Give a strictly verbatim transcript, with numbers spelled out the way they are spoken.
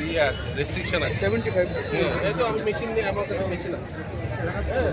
ইয়ে আছে, রেস্ট্রিকশন আছে। Seventy five. হ্যাঁ, এই তো আমি মেশিন নিয়ে, আমার কাছে মেশিন আছে। হ্যাঁ।